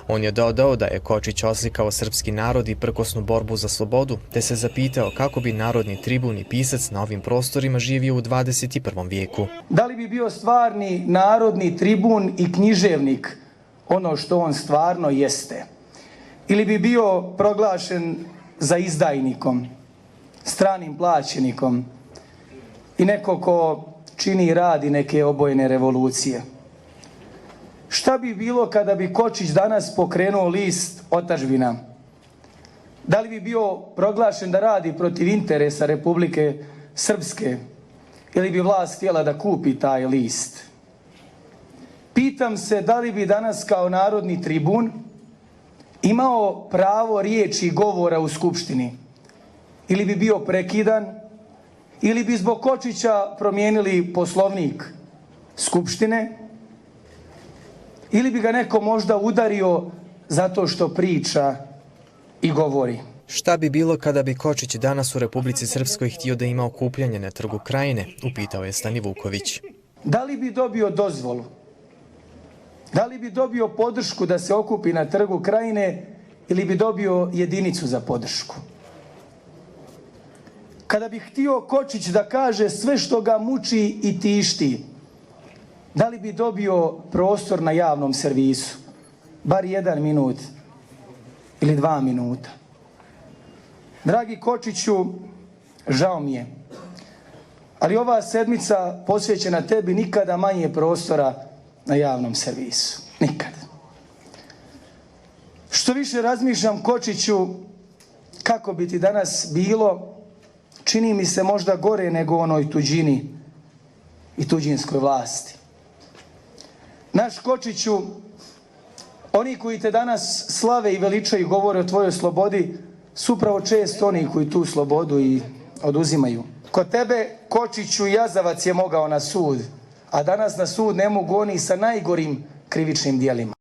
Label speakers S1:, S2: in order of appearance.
S1: On je dodao da je Kočić oslikao srpski narod i prkosnu borbu za slobodu, te se zapitao kako bi narodni tribun i pisac na ovim prostorima živio u 21. vijeku.
S2: Da li bi bio stvarni narodni tribun i književnik ono što on stvarno jeste? Ili bi bio proglašen za izdajnikom, stranim plaćenikom i neko ko čini i radi neke obojene revolucije? Šta bi bilo kada bi Kočić danas pokrenuo list Otadžbina? Da li bi bio proglašen da radi protiv interesa Republike Srpske ili bi vlast htjela da kupi taj list? Pitam se da li bi danas kao narodni tribun imao pravo riječi i govora u Skupštini? Ili bi bio prekidan? Ili bi zbog Kočića promijenili poslovnik Skupštine? Ili bi ga neko možda udario zato što priča i govori?
S1: Šta bi bilo kada bi Kočić danas u Republici Srpskoj htio da ima okupljanje na Trgu Krajine, upitao je Stani Vuković.
S2: Da li bi dobio dozvolu? Da li bi dobio podršku da se okupi na Trgu Krajine ili bi dobio jedinicu za podršku? Kada bi htio Kočić da kaže sve što ga muči i tišti, da li bi dobio prostor na javnom servisu? Bar 1 minut ili 2 minuta. Dragi Kočiću, žao mi je, ali ova sedmica posvećena tebi nikada manje prostora na javnom servisu. Nikad. Što više razmišljam, Kočiću, kako bi ti danas bilo, čini mi se možda gore nego onoj tuđini i tuđinskoj vlasti. Naš Kočiću, oni koji te danas slave i veličaju, govore o tvojoj slobodi, su upravo često oni koji tu slobodu i oduzimaju. Kod tebe, Kočiću, jazavac je mogao na sud, a danas na sud ne mogu oni sa najgorim krivičnim dijelima.